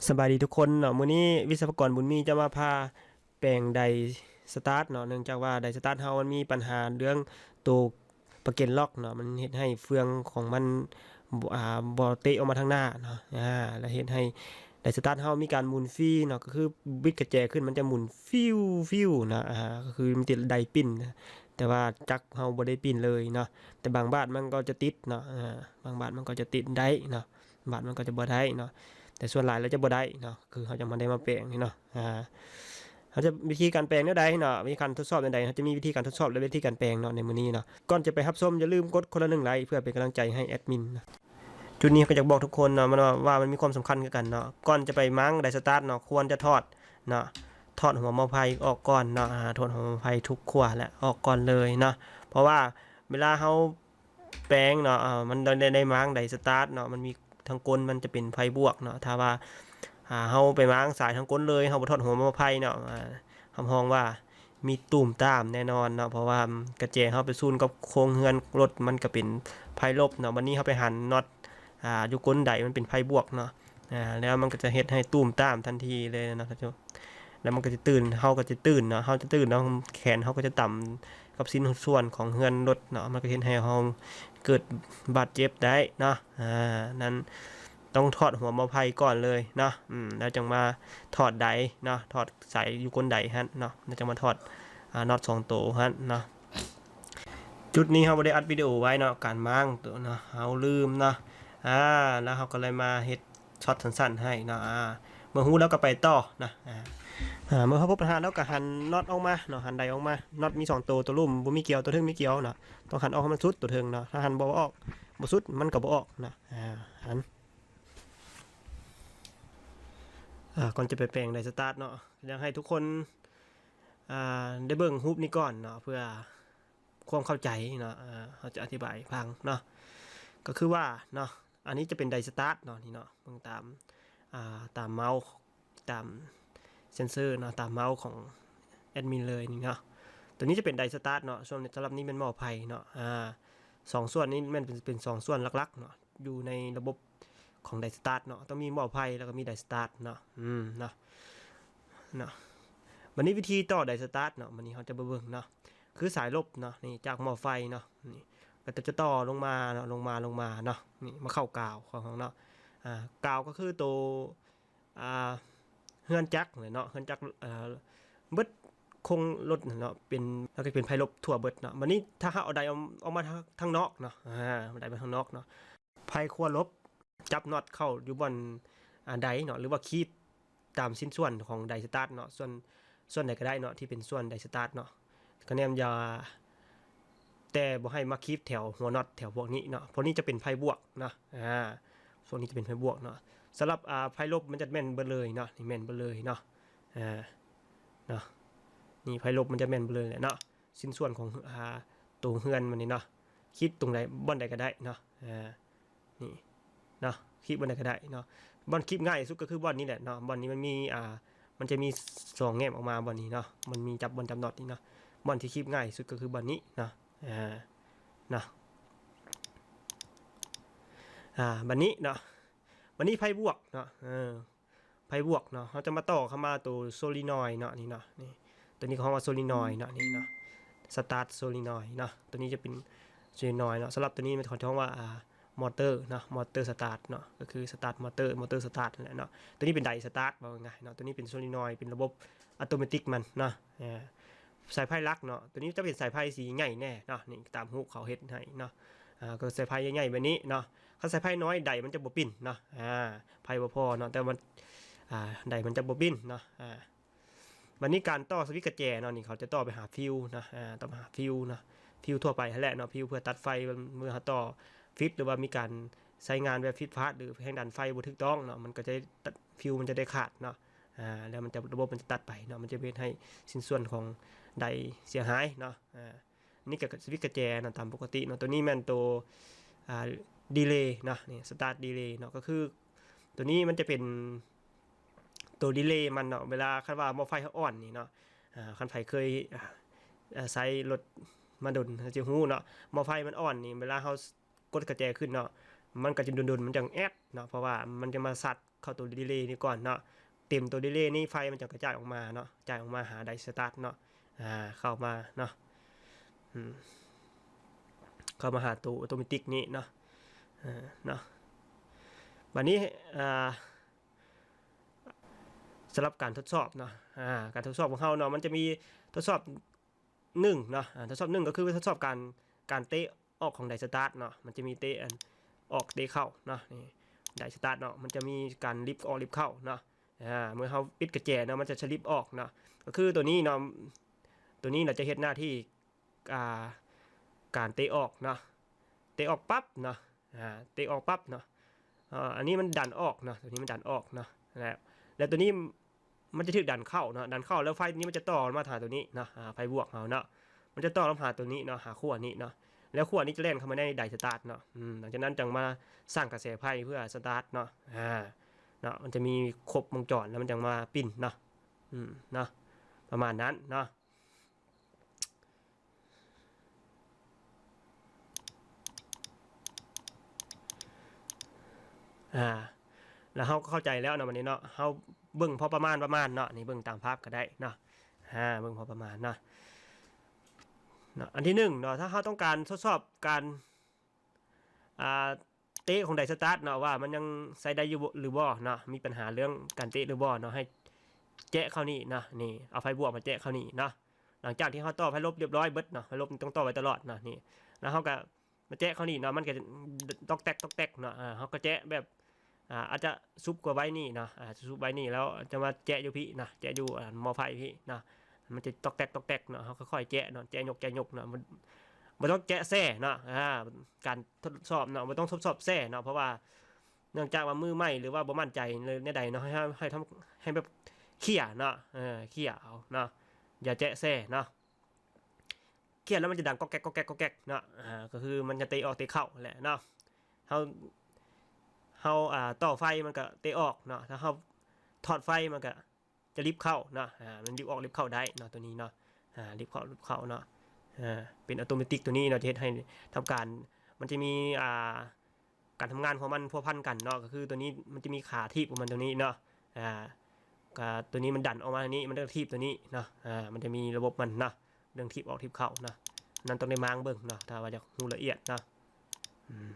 ສະບາຍດີທຸກຄົນເນາະ, ມື້ນີ້ວິສະວະກອນບຸນມີຈະມາພາແປງໄດສະຕາດເນາະ. ເນື່ອງຈາກວ່າໄດສະຕາດເຮົາມັນມີບັນຫາເລື່ອງໂຕປະເກັນລັອກເນາະ, ມັນເຮັດໃຫ້ເຟືອງຂອງມັນ ອ່າ ບໍ່ເຕະອອກມາທາງໜ້າເນາະ, ອ່າ ແລ້ວເຮັດໃຫ້ໄດສະຕາດເຮົາມີການໝູນຟຣີເນາະ, ກໍຄືບິດກະແຈຂຶ້ນມັນຈະໝູນຟິວໆເນາະ, ອ່າ ກໍຄືມີແຕ່ໄດປິ່ນ ແຕ່ວ່າຈັກເຮົາບໍ່ໄດ້ປິ່ນເລີຍເນາະ. ແຕ່ບາງບາດມັນກໍຈະຕິດເນາະ, ອ່າ ບາງບາດມັນກໍຈະຕິດໄດ້ເນາະ, ບາດມັນກໍຈະບໍ່ໄດ້ເນາະ, ແຕ່ສ່ວນຫຼາຍແລ້ວຈະບໍ່ໄດ້ເນາະ, ຄືເຮົາຈະມາໄດ້ມາແປງນີ້ເນາະ. ອ່າ ເຮົາຈະ ວິທີການແປງແນວໃດເນາະ, ວິທີການທົດສອບແນວໃດ, ເຮົາຈະມີວິທີການທົດສອບ ແລະ ວິທີການແປງເນາະໃນມື້ນີ້ເນາະ. ກ່ອນຈະໄປຮັບຊົມ ຢ່າລືມກົດຄົນລະໜຶ່ງໄລ ເພື່ອເປັນກຳລັງໃຈໃຫ້ແອດມິນເນາະ. ຈຸດນີ້ກໍຢາກບອກທຸກຄົນເນາະ ມັນວ່າ ວ່າມັນມີຄວາມສຳຄັນຄືກັນເນາະ. ກ່ອນຈະໄປມ້າງໄດສະຕາດເນາະ ຄວນຈະຖອດເນາະ, ຖອດຫົວໝໍ້ໄຟອອກກ່ອນເນາະ, ອ່າ ຖອດຫົວໝໍ້ໄຟທຸກຂົ້ວແຫຼະ ອອກກ່ອນເລີຍເນາະ. ເພາະວ່າເວລາເຮົາ ແປງເນາະ, ເອີ ມັນໄດ້ ໄດ້ ໄດ້ມ້າງໄດສະຕາດເນາະ, ມັນມີທາງກົ້ນມັນຈະເປັນໄພບວກເນາະ. ຖ້າວ່າ ອ່າ ເຮົາໄປມ້າງສາຍທາງກົ້ນເລີຍ, ເຮົາບໍ່ຖອດຫົວໝໍ້ໄຟເນາະ, ອ່າ ຮັບຮອງວ່າມີຕູມຕາມແນ່ນອນເນາະ, ເພາະວ່າກະແຈເຮົາໄປສູນກັບໂຄງເຮືອນລົດ ມັນກະເປັນໄພລົບເນາະ. ບັດນີ້ເຮົາໄປຫັນນັອດ ອ່າ ຢູ່ກົ້ນໄດ ມັນເປັນໄພບວກເນາະ, ອ່າ ແລ້ວມັນກະຈະເຮັດໃຫ້ຕູມຕາມທັນທີເລີຍເນາະ. ແລ້ວມັນກໍຈະຕື່ນ ເຮົາກໍຈະຕື່ນເນາະ, ເຮົາຈະຕື່ນເນາະ, ແຂນເຮົາກໍຈະຕຳກັບຊິ້ນສ່ວນຂອງເຮືອນລົດເນາະ, ມັນກໍເຮັດໃຫ້ເຮົາເກີດບາດເຈັບໄດ້ເນາະ. ອ່າ ນັ້ນຕ້ອງຖອດຫົວໝໍ້ໄຟກ່ອນເລີຍເນາະ, ອືມ ແລ້ວຈັ່ງມາຖອດໄດເນາະ, ຖອດສາຍຢູ່ກົ້ນໄດຫັ້ນເນາະ, ແລ້ວຈັ່ງມາຖອດ ອ່າ ນັອດສອງໂຕຫັ້ນເນາະ. ຈຸດນີ້ເຮົາບໍ່ໄດ້ອັດວິດີໂອໄວ້ເນາະ, ການມ້າງໂຕເນາະ, ເຮົາລືມເນາະ, ອ່າ ແລ້ວເຮົາກໍເລີຍມາເຮັດ ຊັອດສັ້ນໆໃຫ້ເນາະ. ອ່າ ເມື່ອຮູ້ແລ້ວກໍໄປຕໍ່ນະ. ອ່າ ເມື່ອເຮົາພົບບັນຫາແລ້ວກໍຫັນນັອດອອກມາເນາະ, ຫັນໄດອອກມາ. ນັອດມີສອງໂຕ, ໂຕລຸ່ມບໍ່ມີກ່ຽວ, ໂຕເທິງມີກ່ຽວເນາະ. ຕ້ອງຫັນອອກໃຫ້ມັນສຸດໂຕເທິງເນາະ, ຖ້າຫັນບໍ່ອອກ ບໍ່ສຸດ ມັນກໍບໍ່ອອກເນາະ. ອ່າ ຫັນ ອ່າ ກ່ອນຈະໄປແປງໄດສະຕາດເນາະ, ຢາກໃຫ້ທຸກຄົນ ອ່າ ໄດ້ເບິ່ງຮູບນີ້ກ່ອນເນາະ ເພື່ອ ຄວາມເຂົ້າໃຈເນາະ, ເອີ ເຮົາຈະອະທິບາຍໃຫ້ຟັງເນາະ. ກໍຄືວ່າເນາະ, ອັນນີ້ຈະເປັນໄດສະຕາດເນາະ, ນີ້ເນາະ, ເບິ່ງຕາມ ອ່າ ຕາມເມົາ ຕາມເຊັນເຊີເນາະ, ຕາມເມົາຂອງແອດມິນເລີຍນີ້ເນາະ. ຕົວນີ້ຈະເປັນໄດສະຕາດເນາະ, ສ່ວນ ສຳລັບນີ້ແມ່ນໝໍ້ໄຟເນາະ. ອ່າ ສອງສ່ວນນີ້ແມ່ນເປັນ ເປັນສອງສ່ວນຫຼັກໆເນາະ ຢູ່ໃນລະບົບຂອງໄດສະຕາດເນາະ, ຕ້ອງມີໝໍ້ໄຟ ແລ້ວກໍມີໄດສະຕາດເນາະ. ອືມ ເນາະ ເນາະ. ບັດນີ້ວິທີຕໍ່ໄດສະຕາດເນາະ, ບັດນີ້ເຮົາຈະມາເບິ່ງເນາະ. ຄືສາຍລົບເນາະ, ນີ້ຈາກໝໍ້ໄຟເນາະ, ນີ້ກໍຈະ ຈະຕໍ່ລົງມາເນາະ, ລົງມາ ລົງມາເນາະ, ນີ້ມາເຂົ້າກາວຂອງເຮົາເນາະ. ອ່າ ກາວກໍຄືໂຕ ອ່າ ເຮືອນຈັກແຫຼະເນາະ, ເຮືອນຈັກ ເອີ ເບິດໂຄງລົດເນາະ, ເປັນ ແລ້ວກໍເປັນໄພລົບທົ່ວເບິດເນາະ. ບັດນີ້ຖ້າເຮົາເອົາໄດອອກ ອອກມາທາງ ທາງນອກເນາະ, ອ່າ ເອົາໄດໄປທາງນອກເນາະ, ໄພຄົວລົບ ຈັບນັອດເຂົ້າຢູ່ບ່ອນ ອ່າ ໄດເນາະ ຫຼືວ່າຄີບຕາມຊິ້ນສ່ວນຂອງໄດສະຕາດເນາະ, ສ່ວນ ສ່ວນໃດກໍໄດ້ເນາະ ທີ່ເປັນສ່ວນໄດສະຕາດເນາະ, ກະແນມຢ່າ ແຕ່ບໍ່ໃຫ້ມາຄີບແຖວຫົວນັອດແຖວພວກນີ້ເນາະ, ພວກນີ້ຈະເປັນໄພບວກເນາະ. ອ່າ ພວກນີ້ຈະເປັນໄພບວກເນາະ. ສຳລັບ ອ່າ ໄພລົບມັນຈະແມ່ນເບິດເລີຍເນາະ, ນີ້ແມ່ນເບິດເລີຍເນາະ. ອ່າ ເນາະ ນີ້ໄພລົບມັນຈະແມ່ນເບິດເລີຍແຫຼະເນາະ, ຊິ້ນສ່ວນຂອງ ອ່າ ໂຕເຮືອນມັນນີ້ເນາະ, ຄີບຕົງໃດ ບ່ອນໃດກໍໄດ້ເນາະ. ອ່າ ນີ້ເນາະ, ຄີບບ່ອນໃດກໍໄດ້ເນາະ. ບ່ອນຄີບງ່າຍທີ່ສຸດກໍຄືບ່ອນນີ້ແຫຼະເນາະ, ບ່ອນນີ້ມັນມີ ອ່າ ມັນຈະມີຊ່ອງແງບອອກມາບ່ອນນີ້ເນາະ, ມັນມີຈັບ ບ່ອນຈັບນັອດນີ້ເນາະ. ບ່ອນທີ່ຄີບງ່າຍທີ່ສຸດກໍຄືບ່ອນນີ້ເນາະ. ອ່າ ເນາະ ອ່າ ບາດນີ້ເນາະ, ບາດນີ້ໄພບວກເນາະ, ເອີ ໄພບວກເນາະ, ເຮົາຈະມາຕໍ່ເຂົ້າມາໂຕໂຊລີນອຍເນາະ, ນີ້ເນາະ, ນີ້ ໂຕນີ້ເຂົາເອີ້ນວ່າໂຊລີນອຍເນາະ, ນີ້ເນາະ, ສະຕາດໂຊລີນອຍເນາະ. ໂຕນີ້ຈະເປັນໂຊລີນອຍເນາະ, ສຳລັບໂຕນີ້ມັນເຂົາຈະເອີ້ນວ່າ ອ່າ ມໍເຕີເນາະ, ມໍເຕີສະຕາດເນາະ, ກໍຄືສະຕາດມໍເຕີ ມໍເຕີສະຕາດນັ້ນແຫຼະເນາະ. ໂຕນີ້ເປັນໄດສະຕາດ ເວົ້າງ່າຍໆເນາະ, ໂຕນີ້ເປັນໂຊລີນອຍ ເປັນລະບົບອັດໂຕເມຕິກມັນເນາະ. ເອີ ສາຍໄຟຫຼັກເນາະ, ໂຕນີ້ຈະເປັນສາຍໄຟສີໃຫຍ່ແດ່ເນາະ, ນີ້ຕາມຮູບເຂົາເຮັດໃຫ້ເນາະ. ອ່າ ກໍສາຍໄຟໃຫຍ່ໆແບບນີ້ເນາະ, ຄັນສາຍໄຟນ້ອຍໄດມັນຈະບໍ່ປິ່ນເນາະ, ອ່າ ໄຟບໍ່ພໍເນາະ, ແຕ່ວ່າ ອ່າ ໄດມັນຈະບໍ່ປິ່ນເນາະ. ອ່າ ບັດນີ້ການຕໍ່ສະວິດກະແຈເນາະ, ນີ້ເຂົາຈະຕໍ່ໄປຫາຟິວເນາະ, ອ່າ ຕໍ່ໄປຫາຟິວເນາະ, ຟິວທົ່ວໄປຫັ້ນແຫຼະເນາະ, ຟິວເພື່ອຕັດໄຟ ເມື່ອເຮົາຕໍ່ຜິດ ຫຼືວ່າມີການໃຊ້ງານແບບຜິດພາດ ຫຼືແຮງດັນໄຟບໍ່ຖືກຕ້ອງເນາະ, ມັນກໍຈະຕັດ ຟິວມັນຈະໄດ້ຂາດເນາະ. ອ່າ ແລ້ວມັນຈະ ລະບົບມັນຈະຕັດໄປເນາະ, ມັນຈະເຮັດໃຫ້ຊິ້ນສ່ວນຂອງໄດເສຍຫາຍເນາະ. ອ່າ ນີ້ກໍສະວິດກະແຈເນາະ ຕາມປົກກະຕິເນາະ. ໂຕນີ້ແມ່ນໂຕ ອ່າ ດີເລເນາະ, ນີ້ສະຕາດດີເລເນາະ, ກໍຄືໂຕນີ້ມັນຈະເປັນໂຕດີເລມັນເນາະ. ເວລາຄັນວ່າໝໍ້ໄຟເຮົາອ່ອນນີ້ເນາະ, ອ່າ ຄັນໃຜເຄີຍ ອ່າ ໃຊ້ລົດມາດົນ ເຮົາຈະຮູ້ເນາະ, ໝໍ້ໄຟມັນອ່ອນນີ້ ເວລາເຮົາ ກົດກະແຈຂຶ້ນເນາະ, ມັນກໍຈະດົນໆ ມັນຈັ່ງແອດເນາະ, ເພາະວ່າມັນຈະມາຊັດ ເຂົ້າໂຕຣີເລນີ້ກ່ອນເນາະ. ເຕັມໂຕຣີເລນີ້ ໄຟມັນຈະກະຈາຍອອກມາເນາະ, ຈາຍອອກມາຫາໄດສະຕາດເນາະ, ອາ ເຂົ້າມາເນາະ, ອືມ ເຂົ້າມາຫາໂຕໂອໂຕເມຕິກນີ້ເນາະ, ເນາະ. ບັດນີ້ ອາ ສຳລັບການທົດສອບເນາະ, ອາ ການທົດສອບຂອງເຮົາເນາະ ມັນຈະມີທົດສອບ ໜຶ່ງເນາະ, ອາ ທົດສອບໜຶ່ງກໍຄືທົດສອບການ ການເຕະອອກຂອງໄດສະຕາດເນາະ, ມັນຈະມີເຕະອັນອອກເຕະເຂົ້າເນາະ, ນີ້ໄດສະຕາດເນາະ, ມັນຈະມີການລິບອອກລິບເຂົ້າເນາະ, ອາ ເມື່ອເຮົາປິດກະແຈເນາະ ມັນຈະສະລິບອອກເນາະ, ກໍຄືໂຕນີ້ເນາະ, ໂຕນີ້ເນາະຈະເຮັດໜ້າທີ່ ອາ ການເຕະອອກເນາະ, ເຕະອອກປັບເນາະ, ອາ ເຕະອອກປັບເນາະ, ອາ ອັນນີ້ມັນດັນອອກເນາະ, ໂຕນີ້ມັນດັນອອກເນາະ, ແລ້ວ ແລ້ວໂຕນີ້ ມັນຈະຖືກດັນເຂົ້າເນາະ, ດັນເຂົ້າແລ້ວໄຟນີ້ມັນຈະຕໍ່ມາຫາໂຕນີ້ເນາະ, ອາ ໄຟບວກເຮົາເນາະ, ມັນຈະຕໍ່ມາຫາໂຕນີ້ເນາະ, ຫາຂົ້ວນີ້ເນາະ, ແລ້ວຂົ້ວນີ້ຈະແລ່ນເຂົ້າມາໃນໄດສະຕາດເນາະ, ອືມ ຫຼັງຈາກນັ້ນຈັ່ງມາສ້າງກະແສໄຟເພື່ອສະຕາດເນາະ, ອາ ເນາະ, ມັນຈະມີຄົບວົງຈອນ ແລ້ວມັນຈັ່ງມາປິ່ນເນາະ, ອືມ ເນາະ, ປະມານນັ້ນເນາະ. ອາ ແລ້ວເຮົາກໍເຂົ້າໃຈແລ້ວເນາະ ບັດນີ້ເນາະ, ເຮົາເບິ່ງພໍປະມານ ປະມານເນາະ, ນີ້ເບິ່ງຕາມພາບກໍໄດ້ເນາະ, ອາ ເບິ່ງພໍປະມານເນາະ, ເນາະ. ອັນທີໜຶ່ງເນາະ, ຖ້າເຮົາຕ້ອງການທົດສອບການ ອາ ເຕະຂອງໄດສະຕາດເນາະ ວ່າມັນຍັງໃຊ້ໄດ້ຢູ່ບໍ່ ຫຼືບໍ່ເນາະ, ມີບັນຫາເລື່ອງການເຕະຫຼືບໍ່ເນາະ, ໃຫ້ແຈະເຂົ້ານີ້ເນາະ, ນີ້ເອົາໄຟບວກມາແຈະເຂົ້ານີ້ເນາະ, ຫຼັງຈາກທີ່ເຮົາຕໍ່ໄຟລົບລຽບຮ້ອຍເບິດເນາະ, ໄຟລົບນີ້ຕ້ອງຕໍ່ໄວ້ຕະຫຼອດເນາະ, ນີ້ ແລ້ວເຮົາກໍມາແຈະເຂົ້ານີ້ເນາະ, ມັນກໍຕອກແຕກຕອກແຕກເນາະ, ອາ ເຮົາກໍແຈະແບບ ອາ ອາດຈະຊຸບກວ່າໄວນີ້ເນາະ, ອາ ຊຸບໄວນີ້ແລ້ວຈະມາແຈະຢູ່ພີ້ເນາະ, ແຈະຢູ່ ອາ ໝໍ້ໄຟພີ້ເນາະ, ມັນຈະຕອກແຕກຕອກແຕກເນາະ, ເຮົາຄ່ອຍໆແຈະເນາະ, ແຈະຍົກ ແຈະຍົກເນາະ, ມັນບໍ່ຕ້ອງແຈະແຊ່ເນາະ, ອາ ການທົດສອບເນາະ ບໍ່ຕ້ອງທົດສອບແຊ່ເນາະ, ເພາະວ່າເນື່ອງຈາກວ່າມືໃໝ່ ຫຼືວ່າບໍ່ໝັ້ນໃຈແນວໃດເນາະ, ໃຫ້ ໃຫ້ ໃຫ້ແບບເຄ່ຍເນາະ, ເອີ ເຄ່ຍເອົາເນາະ, ຢ່າແຈະແຊ່ເນາະ, ເຄ່ຍແລ້ວມັນຈະດັງກອກແກກ ກອກແກກ ກອກແກກເນາະ, ອາ ກໍຄືມັນຈະເຕະອອກເຕະເຂົ້າແຫຼະເນາະ, ເຮົາ ເຮົາ ອາ ຕໍ່ໄຟມັນກໍເຕະອອກເນາະ, ຖ້າເຮົາຖອດໄຟມັນກໍ ຈະລິບເຂົ້າເນາະ, ອາ ມັນລິບອອກລິບເຂົ້າໄດ້ເນາະ ໂຕນີ້ເນາະ, ອາ ລິບເຂົ້າລິບເຂົ້າເນາະ, ອາ ເປັນອອໂຕເມຕິກໂຕນີ້ເນາະ, ຈະເຮັດໃຫ້ທຳການ ມັນຈະມີ ອາ ການທຳງານຂອງມັນພົວພັນກັນເນາະ, ກໍຄືໂຕນີ້ມັນຈະມີຂາຖີບຂອງມັນໂຕນີ້ເນາະ, ອາ ກະໂຕນີ້ມັນດັນອອກມານີ້ ມັນກໍຖີບໂຕນີ້ເນາະ, ອາ ມັນຈະມີລະບົບມັນເນາະ, ເລື່ອງຖີບອອກຖີບເຂົ້າເນາະ, ນັ້ນຕ້ອງໄດ້ມ້າງເບິ່ງເນາະ ຖ້າວ່າຢາກຮູ້ລະອຽດເນາະ, ອືມ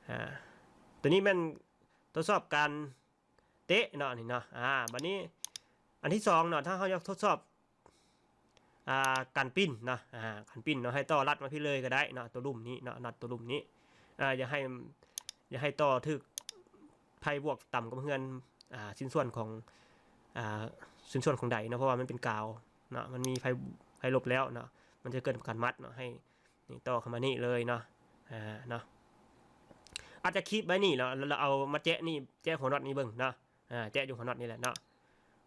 ອາ ໂຕນີ້ແມ່ນທົດສອບການ ເຕະເນາະ ນີ້ເນາະ, ອາ ບັດນີ້ອັນທີສອງເນາະ, ຖ້າເຮົາຢາກທົດສອບ ອາ ການປິ່ນເນາະ, ອາ ການປິ່ນເນາະ, ໃຫ້ຕໍ່ລັດມາພີ້ເລີຍກໍໄດ້ເນາະ, ຕົວລຸ່ມນີ້ເນາະ, ນັດຕົວລຸ່ມນີ້, ອາ ຢ່າໃຫ້ ຢ່າໃຫ້ຕໍ່ຖືກໄຟບວກຕ່ຳກວ່າເຮືອນ ອາ ຊິ້ນສ່ວນຂອງ ອາ ຊິ້ນສ່ວນຂອງໃດເນາະ, ເພາະວ່າມັນເປັນກາວເນາະ, ມັນມີໄຟ ໄຟລົບແລ້ວເນາະ, ມັນຈະເກີດການມັດເນາະ, ໃຫ້ ນີ້ຕໍ່ເຂົ້າມານີ້ເລີຍເນາະ, ອາ ເນາະ, ອາດຈະຄີບໄວ້ນີ້ເນາະ, ແລ້ວເອົາມາແຈະນີ້ ແຈະຫົວນັອດນີ້ເບິ່ງເນາະ, ອາ ແຈະຢູ່ຫົວນັອດນີ້ແຫຼະເນາະ,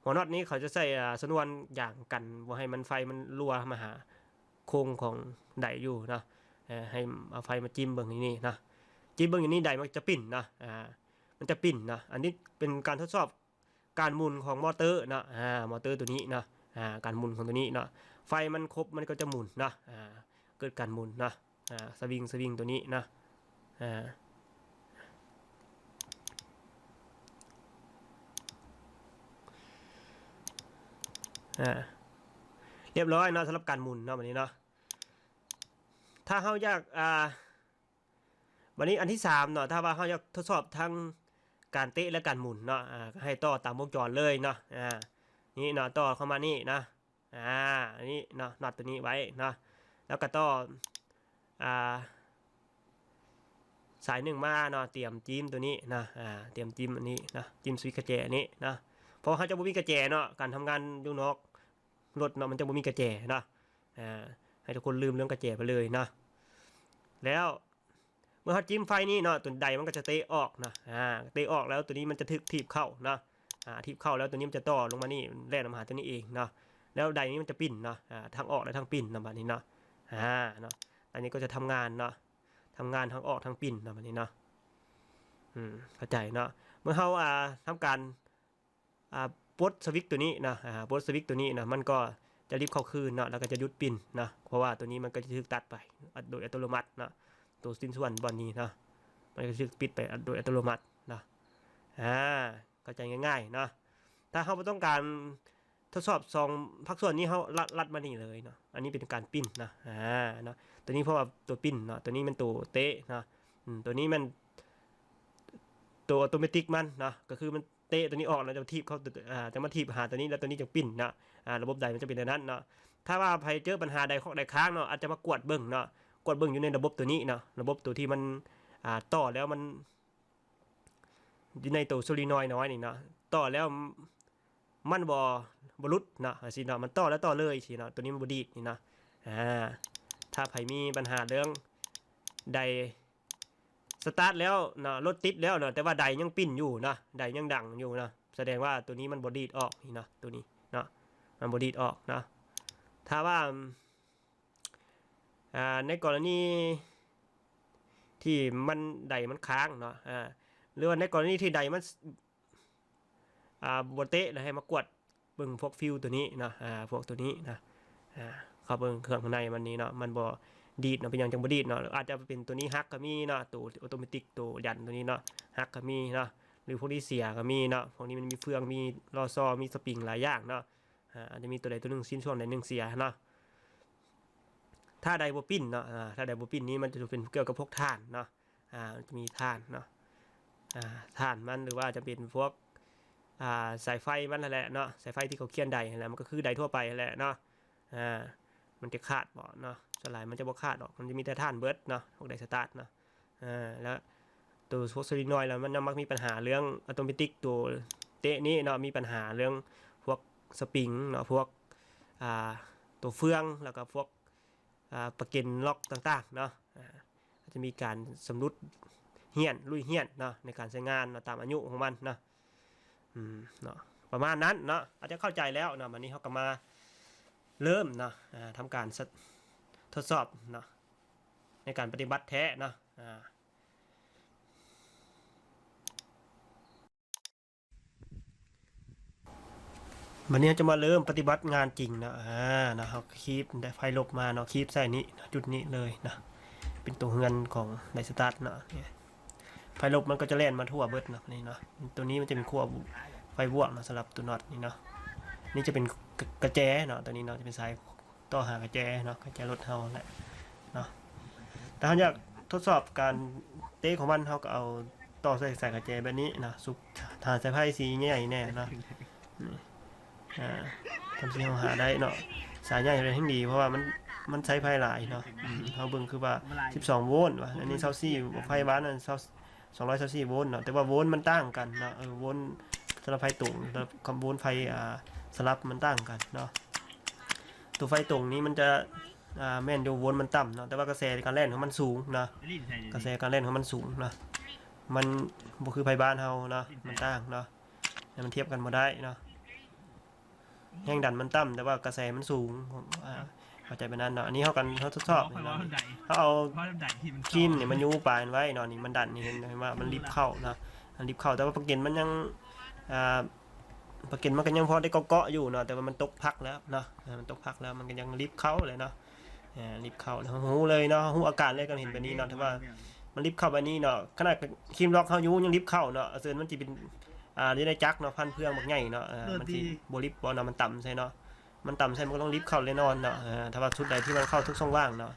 ຫົວນັອດນີ້ເຂົາຈະໃສ່ ອາ ຊະນວນຢາງກັນບໍ່ໃຫ້ມັນ ໄຟມັນຮົ່ວມາຫາໂຄງຂອງໄດຢູ່ເນາະ, ເອີ ໃຫ້ເອົາໄຟມາຈິ້ມເບິ່ງຢູ່ນີ້ເນາະ, ຈິ້ມເບິ່ງຢູ່ນີ້ ໄດມັນຈະປິ່ນເນາະ, ອາ ມັນຈະປິ່ນເນາະ, ອັນນີ້ເປັນການທົດສອບ ການໝູນຂອງມໍເຕີເນາະ, ອາ ມໍເຕີໂຕນີ້ເນາະ, ອາ ການໝູນຂອງໂຕນີ້ເນາະ, ໄຟມັນຄົບມັນກໍຈະໝູນເນາະ, ອາ ເກີດການໝູນເນາະ, ອາ ສະວິງ ສະວິງໂຕນີ້ເນາະ, ອາ ອາ ລຽບຮ້ອຍເນາະ, ສຳລັບການໝູນເນາະ ບັດນີ້ເນາະ, ຖ້າເຮົາຢາກ ອາ ບັດນີ້ອັນທີສາມເນາະ, ຖ້າວ່າເຮົາຢາກທົດສອບທັງການເຕະ ແລະ ການໝູນເນາະ, ອາ ກໍໃຫ້ຕໍ່ຕາມວົງຈອນເລີຍເນາະ, ອາ ນີ້ເນາະ, ຕໍ່ເຂົ້າມານີ້ເນາະ, ອາ ອັນນີ້ເນາະ, ນັອດໂຕນີ້ໄວ້ເນາະ, ແລ້ວກໍຕໍ່ ອາ ສາຍໜຶ່ງມາເນາະ, ຕຽມຈິ້ມໂຕນີ້ເນາະ, ອາ ຕຽມຈິ້ມອັນນີ້ເນາະ, ຈິ້ມສະວິດກະແຈນີ້ເນາະ, ເພາະວ່າເຮົາຈະບໍ່ມີກະແຈເນາະ, ການທຳງານຢູ່ນອກລົດເນາະ, ມັນຈະບໍ່ມີກະແຈເນາະ, ອາ ໃຫ້ທຸກຄົນລືມເລື່ອງກະແຈໄປເລີຍເນາະ, ແລ້ວ ເມື່ອເຮົາຈິ້ມໄຟນີ້ເນາະ, ຕົວໃດມັນກໍຈະເຕະອອກເນາະ, ອາ ເຕະອອກແລ້ວຕົວນີ້ມັນຈະຖືກຖີບເຂົ້າເນາະ, ອາ ຖີບເຂົ້າແລ້ວຕົວນີ້ມັນຈະຕໍ່ລົງມານີ້, ແລ່ນອອກມາຫາຕົວນີ້ເອງເນາະ, ແລ້ວໄດນີ້ມັນຈະປິ່ນເນາະ, ອາ ທັງອອກແລະທັງປິ່ນນຳບັດນີ້ເນາະ, ອາ ເນາະ, ອັນນີ້ກໍຈະທຳງານເນາະ, ທຳງານທັງອອກທັງປິ່ນນຳບັດນີ້ເນາະ, ອືມ ເຂົ້າໃຈເນາະ, ເມື່ອເຮົາ ອາ ທຳການ ອ່າ ປົດສະວິດຕົວນີ້ເນາະ, ອ່າ ປົດສະວິດຕົວນີ້ເນາະ, ມັນກໍຈະລິບເຂົ້າຄືນເນາະ, ແລ້ວກໍຈະຢຸດປິ່ນເນາະ, ເພາະວ່າຕົວນີ້ມັນກໍຈະຖືກຕັດໄປໂດຍອັດຕະໂນມັດເນາະ, ຕົວຊິ້ນສ່ວນບ່ອນນີ້ເນາະ, ມັນກໍຈະຖືກປິດໄປໂດຍອັດຕະໂນມັດເນາະ, ອາ ເຂົ້າໃຈງ່າຍໆເນາະ. ຖ້າເຮົາບໍ່ຕ້ອງການ ທົດສອບສອງພາກສ່ວນນີ້ ເຮົາລັດ ລັດມານີ້ເລີຍເນາະ. ອັນນີ້ເປັນການປິ່ນເນາະ ອາ ເນາະ. ຕົວນີ້ເພາະວ່າຕົວປິ່ນເນາະ, ຕົວນີ້ແມ່ນຕົວເຕະເນາະ. ອືມ ຕົວນີ້ແມ່ນຕົວອັດໂຕເມຕິກມັນເນາະ, ກໍຄືມັນເຕະຕົວນີ້ອອກ ແລ້ວຈະຖີບເຂົ້າ ອາ ຈະມາຖີບຫາຕົວນີ້ ແລ້ວຕົວນີ້ຈະປິ່ນເນາະ. ອາ ລະບົບໃດມັນຈະເປັນແນວນັ້ນເນາະ. ຖ້າວ່າໃຜເຈີບັນຫາໃດຄອກໃດຄ້າງເນາະ, ອາດຈະມາກວດເບິ່ງເນາະ, ກວດເບິ່ງຢູ່ໃນລະບົບຕົວນີ້ເນາະ, ລະບົບຕົວທີ່ມັນ ອາ ຕໍ່ແລ້ວມັນ ຢູ່ໃນໂຕໂຊລີນອຍນ້ອຍນີ້ເນາະ, ຕໍ່ແລ້ວມັນບໍ່ ບໍ່ຫຼຸດເນາະ ຈັ່ງຊີ້ເນາະ, ມັນຕໍ່ແລ້ວຕໍ່ເລີຍຊີ້ເນາະ, ໂຕນີ້ມັນບໍ່ດີດນີ້ເນາະ. ອາ ຖ້າໃຜມີບັນຫາເລື່ອງໄດສະຕາດແລ້ວເນາະ, ລົດຕິດແລ້ວເນາະ, ແຕ່ວ່າໄດຍັງປິ່ນຢູ່ເນາະ, ໄດຍັງດັງຢູ່ເນາະ, ສະແດງວ່າໂຕນີ້ມັນບໍ່ດີດອອກນີ້ເນາະ, ໂຕນີ້ເນາະ ມັນບໍ່ດີດອອກເນາະ. ຖ້າວ່າ ອ່າ ໃນກໍລະນີທີ່ມັນ ໄດມັນຄ້າງເນາະ ອ່າ ຫຼືວ່າໃນກໍລະນີທີ່ໄດມັນ ອ່າ ບໍ່ເຕະ ແລ້ວໃຫ້ມາກວດເບິ່ງພວກຟິວໂຕນີ້ເນາະ, ອ່າ ພວກໂຕນີ້ນະ ອ່າ ເຂົ້າເບິ່ງເຄື່ອງຂ້າງໃນມັນນີ້ເນາະ, ມັນບໍ່ດີດເນາະ. ເປັນຫຍັງຈັ່ງບໍ່ດີດເນາະ? ອາດຈະເປັນໂຕນີ້ຫັກກໍມີເນາະ, ໂຕອັດໂຕເມຕິກ ໂຕຢັນໂຕນີ້ເນາະ ຫັກກໍມີເນາະ, ຫຼືພວກນີ້ເສຍກໍມີເນາະ. ພວກນີ້ມັນມີເຟືອງ ມີລໍ້ຊໍ ມີສະປຣິງຫຼາຍຢ່າງເນາະ. ອາ ອາດຈະມີຕົວໃດຕົວໜຶ່ງ ຊິ້ນສ່ວນໃດໜຶ່ງເສຍເນາະ. ຖ້າໄດບໍ່ປິ່ນເນາະ, ອາ ຖ້າໄດບໍ່ປິ່ນນີ້ ມັນຈະເປັນກ່ຽວກັບພວກຖ່ານເນາະ, ອາ ມັນຈະມີຖ່ານເນາະ, ອາ ຖ່ານມັນ ຫຼືວ່າຈະເປັນພວກ ອາ ສາຍໄຟມັນຫັ້ນແຫຼະເນາະ, ສາຍໄຟທີ່ເຂົາຂຽນໄດຫັ້ນແຫຼະ, ມັນກໍຄືໄດທົ່ວໄປຫັ້ນແຫຼະເນາະ. ອາ ມັນຈະຂາດບໍ່ເນາະ? ສ່ວນຫຼາຍມັນຈະບໍ່ຂາດດອກ, ມັນຈະມີແຕ່ຖ່ານເບິດເນາະ, ພວກໄດສະຕາດເນາະ. ອາ ແລ້ວໂຕພວກໂຊລີນອຍ ແລ້ວມັນຍັງມັກມີບັນຫາເລື່ອງອັດໂຕເມຕິກ ໂຕເຕະນີ້ເນາະ, ມີບັນຫາເລື່ອງພວກສະປຣິງເນາະ, ພວກ ອ່າ ໂຕເຟືອງ ແລ້ວກໍພວກ ອ່າ ປະເກັນລັອກຕ່າງໆເນາະ. ອາ ອາດຈະມີການສຳຫຼຸດ ຮຽນ ລຸຍຮຽນເນາະ ໃນການໃຊ້ງານເນາະ ຕາມອາຍຸຂອງມັນເນາະ. ອືມ ເນາະ ປະມານນັ້ນເນາະ, ອາດຈະເຂົ້າໃຈແລ້ວເນາະ. ບັດນີ້ເຮົາກໍມາເລີ່ມເນາະ ອາ ທຳການ ທົດສອບເນາະ ໃນການປະຕິບັດແທ້ເນາະ. ອາ ບັດນີ້ເຮົາຈະມາເລີ່ມປະຕິບັດງານຈິງເນາະ. ອາ ເນາະ ເຮົາຄີບໄດໄຟລົບມາເນາະ, ຄີບໃສ່ນີ້ເນາະ, ຈຸດນີ້ເລີຍເນາະ, ເປັນຕົວເຮືອນຂອງໄດສະຕາດເນາະ. ໄຟລົບມັນກໍຈະແລ່ນມາທົ່ວເບິດເນາະ ນີ້ເນາະ. ຕົວນີ້ມັນຈະເປັນຂົ້ວໄຟບວກເນາະ ສຳລັບຕົວນັອດນີ້ເນາະ. ນີ້ຈະເປັນກະ ກະແຈເນາະ, ຕົວນີ້ເນາະ ຈະເປັນສາຍ ຕໍ່ຫາກະແຈເນາະ, ກະແຈລົດເຮົາແຫຼະເນາະ. ຖ້າເຮົາຢາກທົດສອບການເຕະຂອງມັນ ເຮົາກໍເອົາຕໍ່ໃສ່ສາຍກະແຈແບບນີ້ເນາະ, ສຸກຫາສາຍໄຟສີໃຫຍ່ແດ່ເນາະ. ນີ້ ອາ ທຳທີ່ເຮົາຫາໄດ້ເນາະ, ສາຍໃຫຍ່ແລ້ວແຮ່ງດີ ເພາະວ່າມັນ ມັນໃຊ້ໄຟຫຼາຍເນາະ. ອືມ ເຮົາເບິ່ງຄືວ່າສິບສອງໂວນວ່າ ອັນນີ້ຊາວສີ່ ໄຟບ້ານນັ້ນຊາວ ສອງຮ້ອຍຊາວສີ່ໂວນເນາະ, ແຕ່ວ່າໂວນມັນຕ່າງກັນເນາະ. ເອີ ໂວນສຳລັບໄຟຕົງ ກັບໂວນໄຟ ອ່າ ສະຫຼັບມັນຕ່າງກັນເນາະ. ຕົວໄຟຕົງນີ້ມັນຈະ ອ່າ ແມ່ນຢູ່ ໂວນມັນຕ່ຳເນາະ, ແຕ່ວ່າກະແສການແລ່ນຂອງມັນສູງເນາະ, ກະແສການແລ່ນຂອງມັນສູງເນາະ, ມັນບໍ່ຄືໄຟບ້ານເຮົາເນາະ, ມັນຕ່າງເນາະ, ແຕ່ມັນທຽບກັນບໍ່ໄດ້ເນາະ. ແຮງດັນມັນຕ່ຳ ແຕ່ວ່າກະແສມັນສູງ. ອາ ເຂົ້າໃຈແບບນັ້ນເນາະ. ອັນນີ້ເຮົາກະ ເຮົາທົດສອບເນາະ, ເຮົາເອົາຄີມນີ້ມາຍູ້ປາຍມັນໄວ້ເນາະ. ນີ້ມັນດັນ ນີ້ເຫັນ ເຫັນວ່າມັນລິບເຂົ້າເນາະ, ມັນລິບເຂົ້າ. ແຕ່ວ່າປະເກັນມັນຍັງ ອາ ປະເກັນມັນກໍຍັງພໍໄດ້ເກາະໆຢູ່ເນາະ, ແຕ່ວ່າມັນຕົກພັກແລ້ວເນາະ, ອາ ມັນຕົກພັກແລ້ວ ມັນກໍຍັງລິບເຂົ້າເລີຍເນາະ. ອາ ລິບເຂົ້າ ເຮົາຮູ້ເລີຍເນາະ, ເຮົາຮູ້ອາການເລີຍ ກໍເຫັນແບບນີ້ເນາະ, ແຕ່ວ່າມັນລິບເຂົ້າແບບນີ້ເນາະ. ຂະໜາດຄີມລັອກເຮົາຢູ່ຍັງລິບເຂົ້າເນາະ, ເຊິ່ງມັນຊິເປັນ ອ່າ ຢູ່ໃນຈັກເນາະ, ພັນເຟືອງບັກໃຫຍ່ເນາະ, ເອີ ມັນຊິບໍ່ລິບບໍ່ເນາະ, ມັນຕ່ຳໃສ່ເນາະ, ມັນຕ່ຳໃສ່ ມັນກໍຕ້ອງລິບເຂົ້າແນ່ນອນເນາະ. ເອີ ຖ້າວ່າຊຸດໃດທີ່ມັນເຂົ້າທຸກຊ່ອງວ່າງເນາະ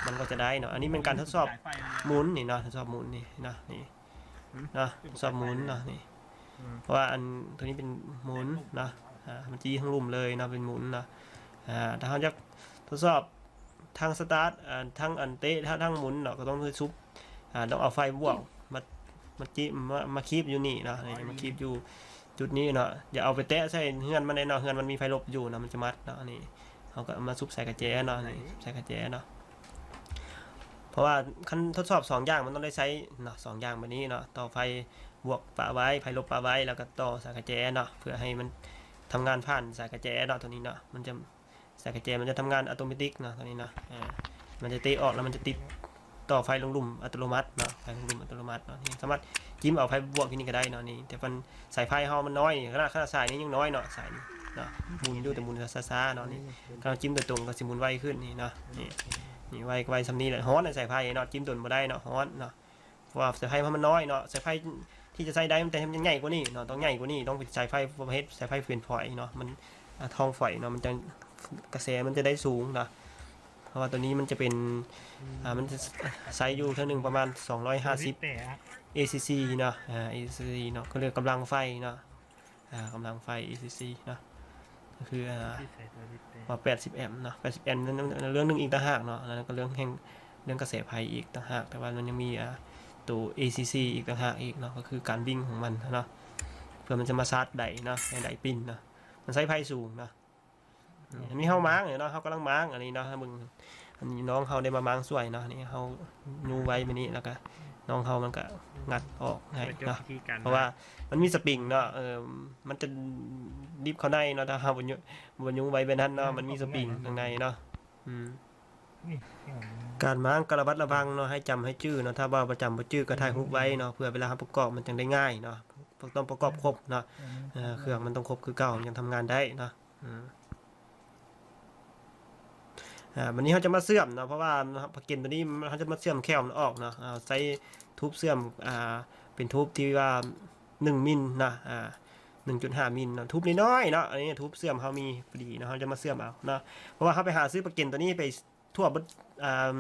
ມັນກໍຈະໄດ້ເນາະ. ອັນນີ້ແມ່ນການທົດສອບໝູນນີ້ເນາະ, ທົດສອບໝູນນີ້ເນາະ, ນີ້ເນາະ, ທົດສອບໝູນເນາະ, ນີ້ ເພາະວ່າອັນໂຕນີ້ເປັນໝູນເນາະ, ອາ ມັນຈີ້ທາງລຸ່ມເລີຍເນາະ, ເປັນໝູນເນາະ. ອາ ຖ້າເຮົາຢາກທົດສອບ ທັງສະຕາດ ອາ ທັງອັນເຕະ ທັງ ທັງໝູນເນາະ, ກໍຕ້ອງໄດ້ຊຸບ ອາ ຕ້ອງເອົາໄຟບວກມາ ມາຈີ້ ມາ ມາຄີບຢູ່ນີ້ເນາະ, ນີ້ ມາຄີບຢູ່ຈຸດນີ້ເນາະ. ຢ່າເອົາໄປແຕະໃສ່ເຮືອນມັນເດ້ເນາະ, ເຮືອນມັນມີໄຟລົບຢູ່ເນາະ, ມັນຈະມັດເນາະ. ນີ້ ເຮົາກໍເອົາມາຊຸບໃສ່ກະແຈເນາະ, ນີ້ ຊຸບໃສ່ກະແຈເນາະ. ເພາະວ່າຄັນທົດສອບສອງຢ່າງ ມັນຕ້ອງໄດ້ໃຊ້ເນາະ, ສອງຢ່າງແບບນີ້ເນາະ, ຕໍ່ໄຟບວກປະໄວ້ ໄຟລົບປະໄວ້ ແລ້ວກໍຕໍ່ສາຍກະແຈເນາະ, ເພື່ອໃຫ້ມັນທຳງານຜ່ານສາຍກະແຈເນາະ, ໂຕນີ້ເນາະ. ມັນຈະ ສາຍກະແຈມັນຈະທຳງານອັດໂຕເມຕິກເນາະ, ໂຕນີ້ເນາະ. ອາ ມັນຈະເຕະອອກແລ້ວມັນຈະຕິດຕໍ່ໄຟລົງລຸ່ມອັດຕະໂນມັດເນາະ, ໄຟລົງລຸ່ມອັດຕະໂນມັດເນາະ. ນີ້ສາມາດຈິ້ມເອົາໄຟບວກຢູ່ນີ້ກໍໄດ້ເນາະ, ນີ້ ແຕ່ມັນ ສາຍໄຟເຮົາມັນນ້ອຍນີ້, ຂະໜາດ ຂະໜາດສາຍນີ້ຍັງນ້ອຍເນາະ, ສາຍນີ້ເນາະ ໝູນຢູ່ ແຕ່ໝູນຊ້າໆເນາະ. ນີ້ ຄັນເຮົາຈິ້ມໂດຍຕົງກໍຊິໝູນໄວຂຶ້ນນີ້ເນາະ, ນີ້ ນີ້ໄວ ໄວສ່ຳນີ້ແຫຼະ. ຮ້ອນ ສາຍໄຟເນາະ, ຈິ້ມດົນບໍ່ໄດ້ເນາະ, ຮ້ອນເນາະ. ເພາະວ່າສາຍໄຟເຮົາມັນນ້ອຍເນາະ, ສາຍໄຟ ທີ່ຈະໃຊ້ໄດ້ ມັນຕ້ອງໃຫຍ່ກວ່ານີ້ເນາະ ຕ້ອງໃຫຍ່ກວ່ານີ້ ຕ້ອງເປັນສາຍໄຟປະເພດ ສາຍໄຟເຟນຟອຍເນາະ ມັນ ອ່າ ທອງຟອຍເນາະ ມັນຈະ ກະແສມັນຈະໄດ້ສູງເນາະ ເພາະວ່າໂຕນີ້ມັນຈະເປັນ ອ່າ ມັນຈະໃຊ້ຢູ່ເທື່ອໜຶ່ງປະມານສອງຮ້ອຍຫ້າສິບ ເອຊີຊີເນາະ ອ່າ ເອຊີຊີເນາະ ເຂົາເອີ້ນກຳລັງໄຟເນາະ ອ່າ ກຳລັງໄຟ ເອຊີຊີເນາະ ກໍຄື ອ່າ ວ່າແປດສິບແອມເນາະ ແປດສິບແອມ ເລື່ອງໜຶ່ງອີກຕ່າງຫາກເນາະ ແລ້ວກໍເລື່ອງແຮງ ເລື່ອງກະແສໄຟອີກຕ່າງຫາກ ແຕ່ວ່າມັນຍັງມີ ອ່າ ໂຕເອຊີຊີອີກຕ່າງຫາກອີກເນາະ ກໍຄືການວິ່ງຂອງມັນເນາະ ເພື່ອມັນຈະມາຊາດໄດເນາະ ໃຫ້ໄດປິ່ນເນາະ ມັນໃຊ້ໄຟສູງເນາະ ອືມ ອັນນີ້ເຮົາມ້າງເນາະ ເຮົາກຳລັງມ້າງອັນນີ້ເນາະ ເບິ່ງ ອັນນີ້ນ້ອງເຮົາໄດ້ມາມ້າງຊ່ວຍເນາະ ນີ້ເຮົາຍູ້ໄວ້ແບບນີ້ ແລ້ວກະນ້ອງເຮົາມັນກະງັດອອກໃຫ້ເນາະ ເພາະວ່າມັນມີສະປຣິງເນາະ ເອີ ມັນຈະດິບເຂົ້າໃນເນາະ ຖ້າເຮົາບໍ່ຍູ້ ບໍ່ຍູ້ໄວ້ແບບນັ້ນເນາະ ມັນມີສະປຣິງຂ້າງໃນເນາະ ອືມ ການມ້າງກໍລະມັດລະວັງເນາະ ໃຫ້ຈຳໃຫ້ຈື່ເນາະ ຖ້າວ່າບໍ່ຈຳບໍ່ຈື່ກໍຖ່າຍຮູບໄວ້ເນາະ ເພື່ອເວລາເຮົາປະກອບມັນຈັ່ງໄດ້ງ່າຍເນາະ ຕ້ອງປະກອບຄົບເນາະ ເອີ ເຄື່ອງມັນຕ້ອງຄົບຄືເກົ່າ ມັນຈັ່ງທຳງານໄດ້ເນາະ ອືມ ອ່າ ບັດນີ້ເຮົາຈະມາເຊື່ອມເນາະ ເພາະວ່າປະເກັນໂຕນີ້ເຮົາຈະມາເຊື່ອມແຂ້ວມັນອອກເນາະ ເຮົາໃຊ້ທູບເຊື່ອມ ອ່າ ເປັນທູບທີ່ວ່າໜຶ່ງມິນເນາະ ອ່າ ໜຶ່ງຈຸດຫ້າມິນເນາະ ທູບນ້ອຍໆເນາະ ອັນນີ້ທູບເຊື່ອມເຮົາມີພໍດີເນາະ ເຮົາຈະມາເຊື່ອມເອົາເນາະ ເພາະວ່າເຮົາໄປຫາຊື້ປະເກັນໂຕນີ້ໄປ ທົ່ວເບິດ ອ່າ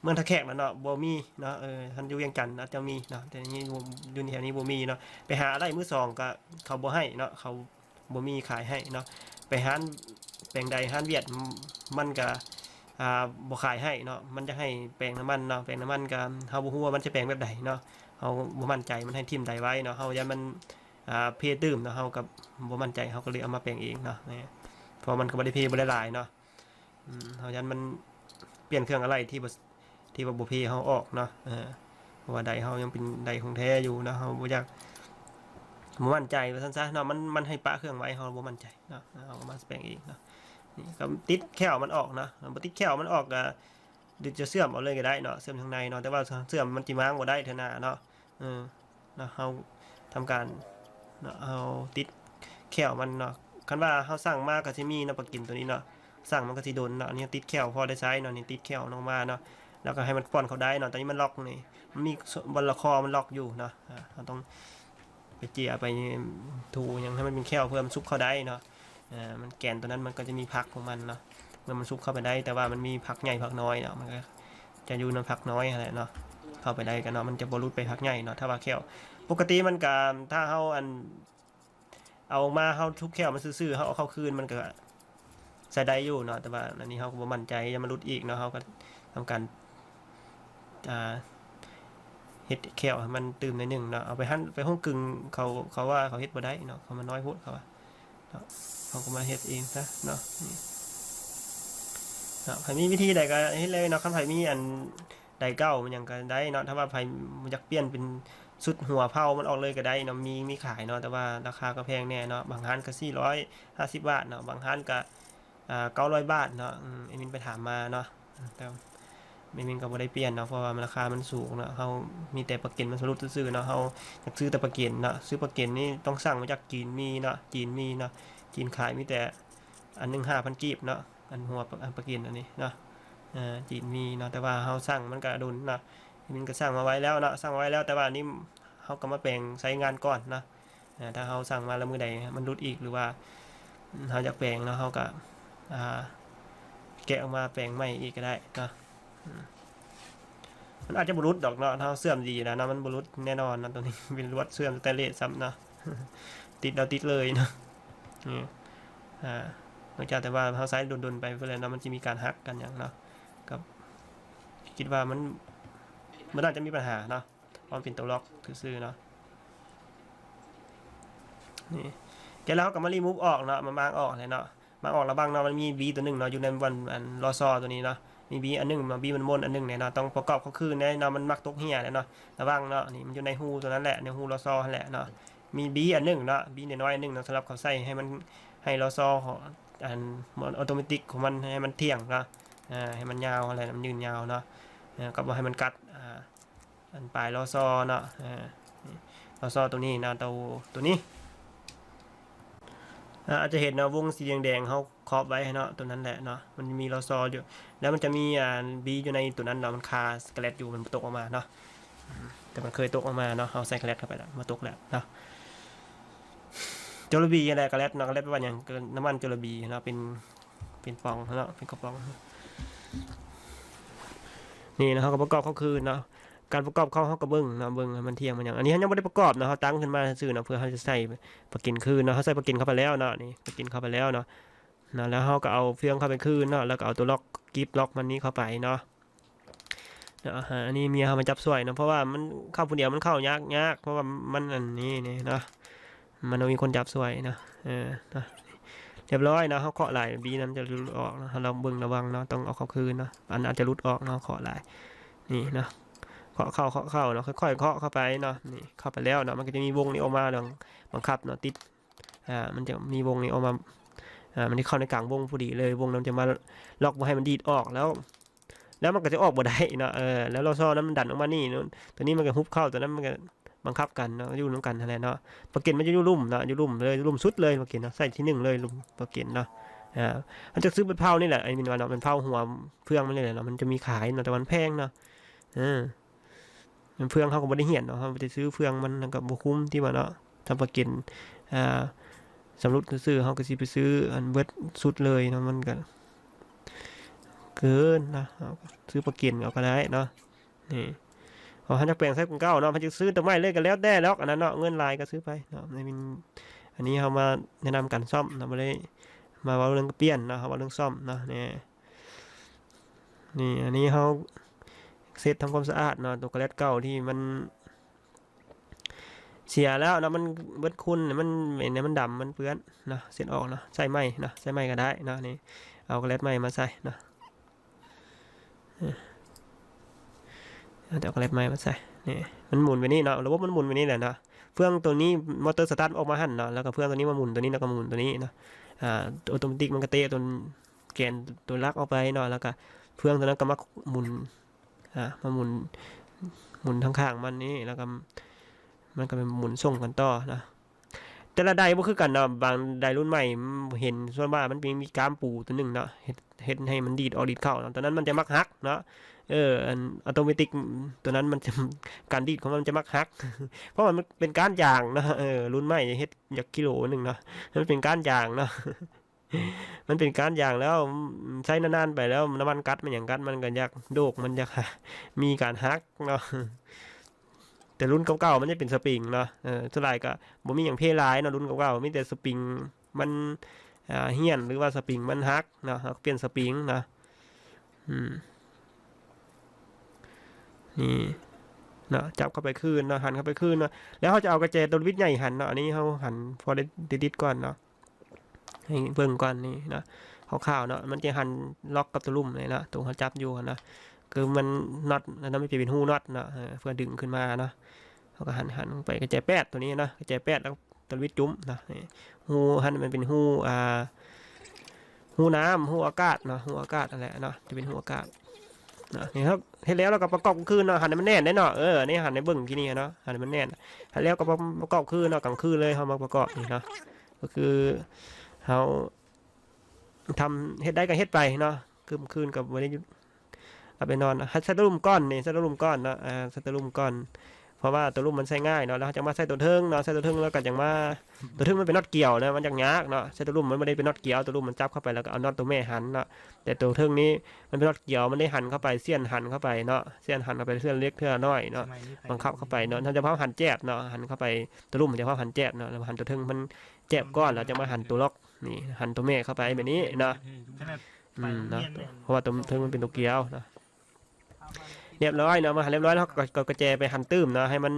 ເມືອງທ່າແຂກແລ້ວເນາະ ບໍ່ມີເນາະ ເອີ ຄັນຢູ່ວຽງຈັນອາດຈະມີເນາະ ແຕ່ນີ້ບໍ່ ຢູ່ແຖວນີ້ບໍ່ມີເນາະ ໄປຫາໄດ້ມືສອງກໍເຂົາບໍ່ໃຫ້ເນາະ ເຂົາບໍ່ມີຂາຍໃຫ້ເນາະ ໄປຮ້ານແປງໄດຮ້ານຫວຽດ ມັນກໍ ອ່າ ບໍ່ຂາຍໃຫ້ເນາະ ມັນຈະໃຫ້ແປງນ້ຳມັນເນາະ ແປງນ້ຳມັນກໍເຮົາບໍ່ຮູ້ວ່າມັນຈະແປງແບບໃດເນາະ ເຮົາບໍ່ໝັ້ນໃຈ ມັນໃຫ້ຖິ້ມໄດໄວ້ເນາະ ເຮົາຢ້ານມັນ ອ່າ ເພຕື່ມເນາະ ເຮົາກໍບໍ່ໝັ້ນໃຈ ເຮົາກໍເລີຍເອົາມາແປງເອງເນາະ ເພາະມັນກໍບໍ່ໄດ້ເພບໍ່ໄດ້ຫຼາຍເນາະ ອືມ ເຮົາຢ້ານມັນປ່ຽນເຄື່ອງອະໄຫຼ່ທີ່ບໍ່ ທີ່ວ່າບໍ່ເພເຮົາອອກເນາະ ເອີ ເພາະວ່າໄດເຮົາຍັງເປັນໄດຂອງແທ້ຢູ່ເນາະ ເຮົາບໍ່ຢາກ ບໍ່ໝັ້ນໃຈວ່າຊັ້ນຊະເນາະ ມັນ ມັນໃຫ້ປະເຄື່ອງໄວ້ ເຮົາບໍ່ໝັ້ນໃຈເນາະ ເຮົາກໍມາແປງເອງເນາະ ນີ້ກໍຕິດແຂ້ວມັນອອກເນາະ ບໍ່ຕິດແຂ້ວມັນອອກກໍ ຫຼືຈະເຊື່ອມເອົາເລີຍກໍໄດ້ເນາະ ເຊື່ອມທາງໃນເນາະ ແຕ່ວ່າເຊື່ອມມັນຊິມ້າງບໍ່ໄດ້ເທື່ອໜ້າເນາະ ເອີ ເນາະ ເຮົາທຳການເນາະ ເຮົາຕິດແຂ້ວມັນເນາະ ຄັນວ່າເຮົາສັ່ງມາກໍຊິມີເນາະ ປະເກັນໂຕນີ້ເນາະ ສັ່ງມັນກໍຊິດົນເນາະ ອັນນີ້ຕິດແຂ້ວພໍໄດ້ໃຊ້ເນາະ ນີ້ຕິດແຂ້ວອອກມາເນາະ ແລ້ວກໍໃຫ້ມັນປ່ອນເຂົ້າໄດ້ເນາະ ຕອນນີ້ມັນລັອກນີ້ ມັນມີບ່ອນລະຄໍມັນລັອກຢູ່ເນາະ ອ່າ ເຮົາຕ້ອງ ໄປເຈຍ ໄປຖູຫຍັງໃຫ້ມັນເປັນແຂ້ວ ເພື່ອມັນຊຸກເຂົ້າໄດ້ເນາະ ເອີ ມັນແກນໂຕນັ້ນມັນກໍຈະມີພັກຂອງມັນເນາະ ເມື່ອມັນຊຸກເຂົ້າໄປໄດ້ ແຕ່ວ່າມັນມີພັກໃຫຍ່ພັກນ້ອຍເນາະ ມັນກໍຈະຢູ່ນຳພັກນ້ອຍຫັ້ນແຫຼະເນາະ ເຂົ້າໄປໄດ້ກໍເນາະ ມັນຈະບໍ່ຫຼຸດໄປພັກໃຫຍ່ເນາະ ຖ້າວ່າແຂ້ວ ປົກກະຕິມັນກໍ ຖ້າເຮົາ ອັນ ເອົາອອກມາ ເຮົາທຸບແຂ້ວມັນຊື່ໆ ເຮົາເອົາເຂົ້າຄືນ ມັນກໍ ໃຊ້ໄດ້ຢູ່ເນາະ ແຕ່ວ່າອັນນີ້ເຮົາກໍບໍ່ໝັ້ນໃຈ ຢ້ານມັນຫຼຸດອີກເນາະ ເຮົາກໍທຳການ ອ່າ ເຮັດແຂ້ວໃຫ້ມັນຕື່ມໜ້ອຍໜຶ່ງເນາະ ເອົາໄປຫັ້ນ ໄປໂຮງກຶງ ເຂົາ ເຂົາວ່າເຂົາເຮັດບໍ່ໄດ້ເນາະ ເຂົາມານ້ອຍໂພດ ເຂົາວ່າເນາະ ເຮົາກໍມາເຮັດເອງຊະເນາະ ນີ້ເນາະ ໃຜມີວິທີໃດກໍເຮັດເລີຍເນາະ ຄັນໃຜມີອັນ ໄດເກົ່າມັນຫຍັງກໍໄດ້ເນາະ ຖ້າວ່າໃຜຢາກປ່ຽນເປັນຊຸດຫົວເຜົາມັນອອກເລີຍກໍໄດ້ເນາະ ມີ ມີຂາຍເນາະ ແຕ່ວ່າລາຄາກໍແພງແດ່ເນາະ ບາງຮ້ານກໍສີ່ຮ້ອຍຫ້າສິບບາດເນາະ ບາງຮ້ານກໍ ອ່າ ເກົ້າຮ້ອຍບາດເນາະ ອືມ ແອດມິນໄປຖາມມາເນາະ ແຕ່ແອດມິນກໍບໍ່ໄດ້ປ່ຽນເນາະ ເພາະວ່າມັນ ລາຄາມັນສູງເນາະ ເຮົາມີແຕ່ປະກັນມັນສຳລຸດຊື່ໆເນາະ ເຮົາຢາກຊື້ແຕ່ປະກັນເນາະ ຊື້ປະກັນນີ້ຕ້ອງສັ່ງມາຈາກຈີນມີເນາະ ຈີນມີເນາະ ຈີນຂາຍມີແຕ່ອັນໜຶ່ງຫ້າພັນກີບເນາະ ອັນຫົວປະກັນອັນນີ້ເນາະ ເອີ ຈີນມີເນາະ ແຕ່ວ່າເຮົາສັ່ງມັນກະດົນເນາະ ມັນກະສັ່ງມາໄວ້ແລ້ວເນາະ ສັ່ງມາໄວ້ແລ້ວ ແຕ່ວ່າອັນນີ້ເຮົາກະມາແປງໃຊ້ງານກ່ອນເນາະ ເອີ ຖ້າເຮົາສັ່ງມາແລ້ວມື້ໃດມັນຫຼຸດອີກ ຫຼືວ່າເຮົາຢາກແປງເນາະ ເຮົາກະ ອ່າ ແກະອອກມາແປງໃໝ່ອີກກະໄດ້ເນາະ ອືມ ມັນອາດຈະບໍ່ຫຼຸດດອກເນາະ ຖ້າເຮົາເຊື່ອມດີນະເນາະ ມັນບໍ່ຫຼຸດແນ່ນອນເນາະ ໂຕນີ້ເປັນລວດເຊື່ອມສະແຕນເລດຊ້ຳເນາະ ຕິດແລ້ວຕິດເລີຍເນາະ ນີ້ ອ່າ ນອກຈາກແຕ່ວ່າເຮົາໃຊ້ດົນໆໄປພຸ້ນແຫຼະເນາະ ມັນຊິມີການຫັກກັນຫຍັງເນາະ ກໍຄິດວ່າມັນ ມັນໜ້າຈະມີບັນຫາເນາະ ເພາະມັນເປັນຕົວລັອກຊື່ໆເນາະ ນີ້ ແກະແລ້ວເຮົາກໍມາຣີມູຟອອກເນາະ ມາມ້າງອອກແຫຼະເນາະ ມາອອກລະວັງເນາະ ມັນມີບີຕົວໜຶ່ງເນາະ ຢູ່ໃນບ່ອນອັນລໍຊໍຕົວນີ້ເນາະ ມີບີອັນໜຶ່ງເນາະ ບີມັນມົນອັນໜຶ່ງແດ່ເນາະ ຕ້ອງປະກອບເຂົ້າຄືນແດ່ເນາະ ມັນມັກຕົກເຫື່ອແດ່ເນາະ ລະວັງເນາະ ນີ້ມັນຢູ່ໃນຮູຕົວນັ້ນແຫຼະ ໃນຮູລໍຊໍຫັ້ນແຫຼະເນາະ ມີບີອັນໜຶ່ງເນາະ ບີນ້ອຍໆອັນໜຶ່ງເນາະ ສຳລັບເຂົາໃສ່ໃຫ້ມັນ ໃຫ້ລໍຊໍ ອັນ ອອໂຕເມຕິກຂອງມັນໃຫ້ມັນທ່ຽງເນາະ ເອີ ໃຫ້ມັນຍາວຫັ້ນແຫຼະ ໃຫ້ມັນຍືນຍາວເນາະ ເອີ ກໍບໍ່ໃຫ້ມັນກັດ ອ່າ ອັນປາຍລໍຊໍເນາະ ເອີ ລໍຊໍຕົວນີ້ເນາະ ຕົວ ຕົວນີ້ ອາ ອາດຈະເຫັນເນາະ ວົງສີແດງໆ ເຮົາຂອບໄວ້ໃຫ້ເນາະ ຕົວນັ້ນແຫຼະເນາະ ມັນມີລໍຊໍຢູ່ ແລ້ວມັນຈະມີ ອ່າ ບີຢູ່ໃນຕົວນັ້ນເນາະ ມັນຄາສະແກເລັດຢູ່ ມັນບໍ່ຕົກອອກມາເນາະ ອືມ ແຕ່ມັນເຄີຍຕົກອອກມາເນາະ, ເຮົາໃສ່ກະແລັດເຂົ້າໄປແລ້ວ ມາຕົກແລ້ວເນາະ. ໂຈລະບີຫັ້ນແຫຼະ ກະແລັດເນາະ, ກະແລັດແປວ່າຫຍັງ? ກະແລັດນ້ຳມັນໂຈລະບີເນາະ, ເປັນ ເປັນປ່ອງເນາະ, ເປັນກະປ໋ອງ. ນີ້ເນາະ, ເຮົາກໍປະກອບເຂົ້າຄືນເນາະ. ການປະກອບເຂົ້າເຮົາກໍເບິ່ງເນາະ, ເບິ່ງໃຫ້ມັນທ່ຽງມັນຫຍັງ. ອັນນີ້ເຮົາຍັງບໍ່ໄດ້ປະກອບເນາະ, ເຮົາຕັ້ງຂຶ້ນມາຊື່ໆເນາະ ເພື່ອເຮົາຈະໃສ່ປາກເກັນຄືນເນາະ. ເຮົາໃສ່ປາກເກັນເຂົ້າໄປແລ້ວເນາະ, ນີ້ປາກເກັນເຂົ້າໄປແລ້ວເນາະ. ນະ ແລ້ວເຮົາກໍເອົາເຟືອງເຂົ້າໄປຄືນເນາະ, ແລ້ວກໍເອົາຕົວລັອກ ກິບລັອກມັນນີ້ເຂົ້າໄປເນາະ. ນະ ອາ ອັນນີ້ເມຍເຮົາມາຈັບຊ່ວຍເນາະ, ເພາະວ່າມັນເຂົ້າຜູ້ດຽວມັນເຂົ້າຍາກໆ ເພາະວ່າມັນອັນນີ້ນີ້ເນາະ, ມັນຕ້ອງມີຄົນຈັບຊ່ວຍເນາະ. ເອີ ນະ ຮຽບຮ້ອຍເນາະ, ເຮົາເຄາະຫຼາຍບີນັ້ນຈະຫຼຸດອອກເນາະ, ເຮົາລອງເບິ່ງລະວັງເນາະ, ຕ້ອງເອົາເຂົ້າຄືນເນາະ, ອັນອາດຈະຫຼຸດອອກເນາະ, ເຄາະຫຼາຍ. ນີ້ເນາະ, ເຄາະເຂົ້າ ເຄາະເຂົ້າເນາະ, ຄ່ອຍໆເຄາະເຂົ້າໄປເນາະ. ນີ້ເຂົ້າໄປແລ້ວເນາະ, ມັນກໍຈະມີວົງນີ້ອອກມາ ເລື່ອງບັງຄັບເນາະ, ຕິດ ອ່າ ມັນຈະມີວົງນີ້ອອກມາ ອ່າ ມັນຈະເຂົ້າໃນກາງວົງພໍດີເລີຍ, ວົງນັ້ນຈະມາລັອກບໍ່ໃຫ້ມັນດີດອອກ ແລ້ວ ແລ້ວມັນກໍຈະອອກບໍ່ໄດ້ເນາະ. ເອີ ແລ້ວລໍ້ຊໍນັ້ນມັນດັນອອກມານີ້ເນາະ, ໂຕນີ້ມັນກໍຮຸບເຂົ້າ, ໂຕນັ້ນມັນກໍບັງຄັບກັນເນາະ, ຢູ່ນຳກັນຫັ້ນແຫຼະເນາະ. ປາກເກັນມັນຈະຢູ່ລຸ່ມເນາະ, ຢູ່ລຸ່ມເລີຍ, ລຸ່ມສຸດເລີຍປາກເກັນເນາະ, ໃສ່ທີໜຶ່ງເລີຍ ລຸ່ມປາກເປັນເນາະ. ອ່າ ເຮົາຈະຊື້ເປັນເພົານີ້ແຫຼະ, ໄອ້ມິນວ່າເນາະ, ເປັນເພົາຫົວເຟືອງມັນນີ້ແຫຼະເນາະ, ມັນຈະມີຂາຍເນາະ, ແຕ່ວ່າມັນແພງເນາະ. ເອີ ເຟືອງເຮົາກໍບໍ່ໄດ້ຮຽນເນາະ, ເຮົາໄປຊື້ເຟືອງມັນ ມັນກໍບໍ່ຄຸ້ມຕິວ່າເນາະ. ຖ້າປາກເກັນ ອ່າ ຊຳລຸດຊື່ໆ ເຮົາກໍຊິໄປຊື້ອັນເບິດຊຸດເລີຍເນາະ, ມັນກໍເກີນເນາະ. ເຮົາຊື້ປາກເກັນເອົາກໍໄດ້ເນາະ. ນີ້ ເພາະເຮົາຢາກແປງໃສ່ຂອງເກົ່າເນາະ, ເຮົາຈະຊື້ຕົວໃໝ່ເລີຍກໍແລ້ວແຕ່ດອກ, ອັນນັ້ນເນາະ, ເງິນຫຼາຍກໍຊື້ໄປເນາະ. ອັນນີ້ ອັນນີ້ເຮົາມາແນະນຳການສ້ອມເນາະ, ບໍ່ໄດ້ມາເວົ້າເລື່ອງປ່ຽນເນາະ, ເຮົາເວົ້າເລື່ອງສ້ອມເນາະ. ນີ້ ນີ້ ອັນນີ້ເຮົາເຊັດທຳຄວາມສະອາດເນາະ, ຕົວກະແລັດເກົ່າທີ່ມັນເສຍແລ້ວເນາະ, ມັນເບິດຂຸ່ນ, ມັນເປັນ ມັນດຳ ມັນເປື້ອນເນາະ, ເຊັດອອກເນາະ, ໃສ່ໃໝ່ເນາະ, ໃສ່ໃໝ່ກໍໄດ້ເນາະ. ນີ້ ເອົາກະແລັດໃໝ່ມາໃສ່ເນາະ, ເອົາແຕ່ກະແລັດໃໝ່ມາໃສ່. ນີ້ ມັນໝູນໄປນີ້ເນາະ, ລະບົບມັນໝູນໄປນີ້ແຫຼະເນາະ. ເຟືອງໂຕນີ້ ມໍເຕີສະຕາດອອກມາຫັ້ນເນາະ, ແລ້ວກໍເຟືອງໂຕນີ້ມາໝູນໂຕນີ້, ແລ້ວກໍມາໝູນໂຕນີ້ເນາະ. ອ່າ ໂຕໂຕເມຕິກມັນກໍເຕະໂຕ ແກນຕົວຫຼັກອອກໄປເນາະ, ແລ້ວກະເຟືອງຕົວນັ້ນກໍມາໝູນ ອ່າ ມາໝູນ ໝູນທາງຂ້າງມັນນີ້, ແລ້ວກໍມັນກໍໄປໝູນສົ່ງກັນຕໍ່ເນາະ. ແຕ່ລະໄດບໍ່ຄືກັນເນາະ, ບາງໄດລຸ້ນໃໝ່ເຫັນສ່ວນມາກມັນມີ ມີກ້າມປູຕົວໜຶ່ງເນາະ, ເຮັດ ເຮັດໃຫ້ມັນດີດອອກດີດເຂົ້າເນາະ, ຕົວນັ້ນມັນຈະມັກຫັກເນາະ. ເອີ ອັນອັດໂຕເມຕິກຕົວນັ້ນມັນຈະ ການດີດຂອງມັນຈະມັກຫັກ ເພາະວ່າມັນເປັນກ້ານຢາງເນາະ. ເອີ ລຸ້ນໃໝ່ເຮັດຢາກກິໂລໜຶ່ງເນາະ, ມັນເປັນກ້ານຢາງເນາະ. ມັນເປັນກ້ານຢາງແລ້ວ ໃຊ້ນານໆໄປແລ້ວ ນ້ຳມັນກັດ ມັນຫຍັງກັດ ມັນກໍຢາກໂດກ ມັນຢາກມີການຫັກເນາະ. ແຕ່ລຸ້ນເກົ່າໆມັນຈະເປັນສະປຣິງເນາະ, ເອີ ສ່ວນຫຼາຍກໍບໍ່ມີຫຍັງເພຫຼາຍເນາະ, ລຸ້ນເກົ່າໆມີແຕ່ສະປຣິງມັນ ອ່າ ຫ້ຽນ ຫຼືວ່າສະປຣິງມັນຫັກເນາະ, ເຮົາກໍປ່ຽນສະປຣິງເນາະ. ອືມ ນີ້ເນາະ, ຈັບເຂົ້າໄປຄືນເນາະ, ຫັນເຂົ້າໄປຄືນເນາະ, ແລ້ວເຮົາຈະເອົາກະແຈຕົວບິດໃຫຍ່ຫັນເນາະ. ອັນນີ້ເຮົາຫັນພໍໄດ້ຕິດໆກ່ອນເນາະ. ໃຫ້ເບິ່ງກ່ອນນີ້ເນາະ, ຄາວໆເນາະ, ມັນຈະຫັນລັອກກັບຕົວລຸ່ມນີ້ເນາະ, ຕົວເຮົາຈັບຢູ່ຫັ້ນເນາະ, ຄືມັນນັອດ ອັນນັ້ນມັນຈະເປັນຮູນັອດເນາະ, ເພື່ອດຶງຂຶ້ນມາເນາະ. ເຮົາກໍຫັນ ຫັນໄປກະແຈແປດຕົວນີ້ເນາະ, ກະແຈແປດແລ້ວຕົວບິດຈຸ້ມເນາະ. ນີ້ ຮູຫັ້ນມັນເປັນຮູ ອ່າ ຮູນ້ຳ ຮູອາກາດເນາະ, ຮູອາກາດຫັ້ນແຫຼະເນາະ, ຈະເປັນຮູອາກາດເນາະ. ນີ້ເຮົາເຮັດແລ້ວ ແລ້ວກໍປະກອບຄືນເນາະ, ຫັນໃຫ້ມັນແໜ້ນໄດ້ເນາະ. ເອີ ອັນນີ້ຫັນໃຫ້ເບິ່ງກີ້ນີ້ເນາະ, ຫັນໃຫ້ມັນແໜ້ນ, ແລ້ວກໍປະກອບຄືນເນາະ, ກາງຄືນເລີຍເຮົາມາປະກອບນີ້ເນາະ. ກໍຄືເຮົາທຳ ເຮັດໄດ້ກໍເຮັດໄປເນາະ, ກາງຄືນກໍບໍ່ໄດ້ຢຸດ ເອົາໄປນອນ. ໃສ່ຕົວລຸ່ມກ່ອນນີ້, ໃສ່ຕົວລຸ່ມກ່ອນເນາະ, ອ່າ ໃສ່ຕົວລຸ່ມກ່ອນ ເພາະວ່າຕົວລຸ່ມມັນໃສ່ງ່າຍເນາະ, ແລ້ວເຮົາຈັ່ງມາໃສ່ຕົວເທິງເນາະ. ໃສ່ຕົວເທິງແລ້ວກໍຈັ່ງມາ, ຕົວເທິງມັນເປັນນັອດກຽວນະ, ມັນຢາກຍາກເນາະ. ໃສ່ຕົວລຸ່ມມັນບໍ່ໄດ້ເປັນນັອດກຽວ, ຕົວລຸ່ມມັນຈັບເຂົ້າໄປແລ້ວກໍເອົານັອດຕົວແມ່ຫັນເນາະ, ແຕ່ຕົວເທິງນີ້ມັນເປັນນັອດກຽວ, ມັນໄດ້ຫັນເຂົ້າໄປ, ສ່ຽນຫັນເຂົ້າໄປເນາະ, ສ່ຽນຫັນເຂົ້າໄປເທື່ອເລັກເທື່ອນ້ອຍເນາະ, ບັງຄັບເຂົ້າໄປເນາະ. ເຮົາຈະພາຫັນແຈບເນາະ, ຫັນເຂົ້າໄປຕົວລຸ່ມ ເຮົາຈະພາຫັນແຈບເນາະ, ແລ້ວຫັນຕົວເທິງມັນແຈບກ່ອນ ແລ້ວຈັ່ງມາຫັນຕົວລັອກ. ນີ້ ຫັນຕົວແມ່ເຂົ້າໄປແບບນີ້ເນາະ. ອືມ ເນາະ ເພາະວ່າຕົວເທິງມັນເປັນຕົວກຽວເນາະ. ຮຽບຮ້ອຍເນາະ, ມາຫັນຮຽບຮ້ອຍແລ້ວ ເຮົາກໍ ກໍກະແຈໄປຫັນຕື່ມເນາະ, ໃຫ້ມັນ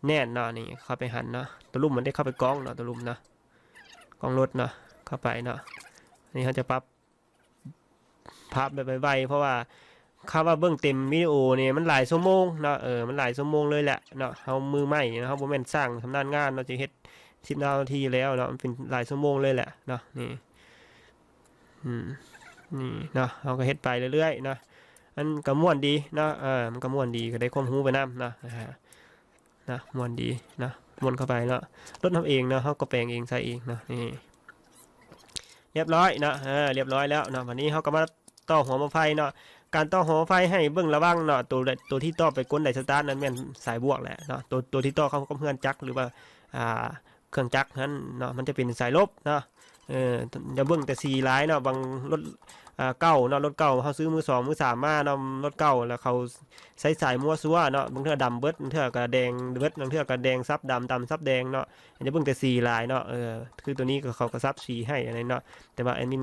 ແໜ້ນເນາະ. ນີ້ເຂົ້າໄປຫັນເນາະ, ຕົວລຸ່ມມັນໄດ້ເຂົ້າໄປກ້ອງເນາະ, ຕົວລຸ່ມເນາະ, ກ້ອງລົດເນາະ, ເຂົ້າໄປເນາະ. ນີ້ເຮົາຈະປັບ ພາບແບບໄວໆ ເພາະວ່າຄຳວ່າເບິ່ງເຕັມວິດີໂອນີ້ມັນຫຼາຍຊົ່ວໂມງເນາະ, ເອີ ມັນຫຼາຍຊົ່ວໂມງເລີຍແຫຼະເນາະ. ເຮົາມືໃໝ່ເນາະ, ເຮົາບໍ່ແມ່ນຊ່າງຊຳນານງານເນາະ, ຈະເຮັດສິບນາທີແລ້ວເນາະ, ມັນເປັນຫຼາຍຊົ່ວໂມງເລີຍແຫຼະເນາະ. ນີ້ ອືມ ນີ້ເນາະ, ເຮົາກໍເຮັດໄປເລື້ອຍໆເນາະ, ມັນກໍມ່ວນດີເນາະ, ເອີ ມັນກໍມ່ວນດີ, ກໍໄດ້ຄວາມຮູ້ໄປນຳເນາະ. ອ່າ ນະ ມ່ວນດີນະ, ມ່ວນເຂົ້າໄປເນາະ, ລົດເຮົາເອງເນາະ, ເຮົາກໍແປງເອງໃສ່ເອງເນາະ. ນີ້ ຮຽບຮ້ອຍເນາະ, ເອີ ຮຽບຮ້ອຍແລ້ວເນາະ. ບັດນີ້ເຮົາກໍມາຕໍ່ຫົວໝາກໄຟເນາະ, ການຕໍ່ຫໍໄຟໃຫ້ເບິ່ງລະວັງເນາະ ໂຕ ໂຕທີ່ຕໍ່ໄປກົນໄດສະຕາດນັ້ນແມ່ນສາຍບວກແຫຼະເນາະ ໂຕ ໂຕທີ່ຕໍ່ເຂົ້າກັບເຮືອນຈັກ ຫຼືວ່າ ອ່າ ເຄື່ອງຈັກຫັ້ນເນາະ ມັນຈະເປັນສາຍລົບເນາະ. ເອີ ຢ່າເບິ່ງແຕ່ສີຫຼາຍເນາະ ບາງລົດ ອ່າ ເກົ່າເນາະ ລົດເກົ່າເຮົາຊື້ມືສອງມືສາມມາເນາະ ລົດເກົ່າ ແລ້ວເຂົາໃຊ້ສາຍມົ້ວຊັ້ວເນາະ ບາງເທື່ອດຳເບິດ ບາງເທື່ອກໍແດງເບິດ ບາງເທື່ອກໍແດງສັບດຳ ດຳສັບແດງເນາະ. ຢ່າເບິ່ງແຕ່ສີຫຼາຍເນາະ ເອີ ຄືໂຕນີ້ກໍເຂົາກໍສັບສີໃຫ້ອັນນີ້ເນາະ ແຕ່ວ່າແອດມິນ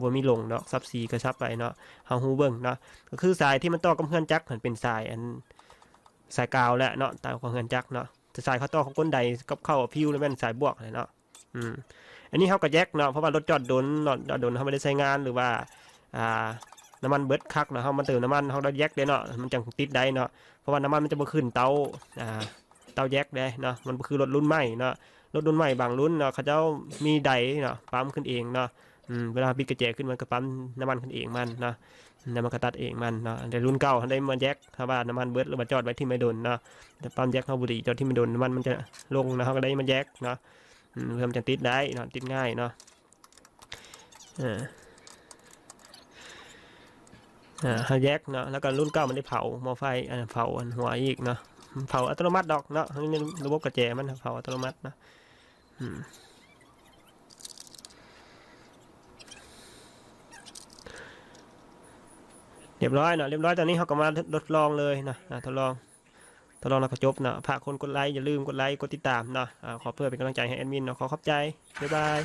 ບໍ່ມີລົງດອກ ສັບສີກໍສັບໄປເນາະ ເຮົາຮູ້ເບິ່ງເນາະ. ກໍຄືສາຍທີ່ມັນຕໍ່ກັບເຮືອນຈັກຫັ້ນເປັນສາຍອັນ ສາຍກາວແຫຼະເນາະ ຕ່າງຂອງເຮືອນຈັກເນາະ ແຕ່ສາຍເຂົາຕໍ່ເຂົ້າກົນໄດກັບເຂົ້າຟິວແລ້ວແມ່ນສາຍບວກແຫຼະເນາະ. ອືມ ອັນນີ້ເຮົາກໍແຢກເນາະ ເພາະວ່າລົດຈອດດົນເນາະ ຈອດດົນເຮົາບໍ່ໄດ້ໃຊ້ງານ ຫຼືວ່າ ອ່າ ນ້ຳມັນເບິດຄັກເນາະ ເຮົາມາເຕີມນ້ຳມັນ ເຮົາໄດ້ແຢກເດ້ເນາະ ມັນຈັ່ງຕິດໄດ້ເນາະ ເພາະວ່ານ້ຳມັນມັນຈະບໍ່ຂຶ້ນເຕົາ ອ່າ ເຕົາແຢກເດ້ເນາະ ມັນບໍ່ຄືລົດລຸ້ນໃໝ່ເນາະ. ລົດລຸ້ນໃໝ່ບາງລຸ້ນເນາະ ເຂົາເຈົ້າມີໄດເນາະ ປ້ຳຂຶ້ນເອງເນາະ. ອືມ ເວລາເຮົາບິດກະແຈຂຶ້ນ ມັນກໍປ້ຳນ້ຳມັນຂຶ້ນເອງມັນເນາະ ແລ້ວມັນກໍຕັດເອງມັນເນາະ. ແຕ່ລຸ້ນເກົ່າເຮົາໄດ້ມາແຢກ ຖ້າວ່ານ້ຳມັນເບິດ ຫຼືວ່າຈອດໄວ້ຖິ້ມໄວ້ດົນເນາະ ແຕ່ປ້ຳແຢກເຮົາບໍ່ດີ ຈອດຖິ້ມໄວ້ດົນ ນ້ຳມັນມັນຈະລົງເນາະ ເຮົາກໍໄດ້ມາແຢກເນາະ. ອືມ ເພື່ອມັນຈະຕິດໄດ້ເນາະ ຕິດງ່າຍເນາະ. ເອີ ເຮົາແຢກເນາະ ແລ້ວກໍລຸ້ນເກົ່າມັນໄດ້ເຜົາໝໍ້ໄຟ ອັນ ເຜົາອັນຫົວອີກເນາະ ເຜົາອັດຕະໂນມັດດອກເນາະ ມັນມີລະບົບກະແຈມັນເຜົາອັດຕະໂນມັດເນາະ. ອືມ ຮຽບຮ້ອຍເນາະ ຮຽບຮ້ອຍ ຕອນນີ້ເຮົາກໍມາທົດລອງເລີຍເນາະ ອ່າ ທົດລອງ ທົດລອງແລ້ວກໍຈົບເນາະ. ຝາກຄົນກົດໄລ ຢ່າລືມກົດໄລ ກົດຕິດຕາມເນາະ ອ່າ ຂໍເພື່ອເປັນກຳລັງໃຈໃຫ້ແອດມິນເນາະ. ຂໍຂອບໃຈ ບາຍບາຍ.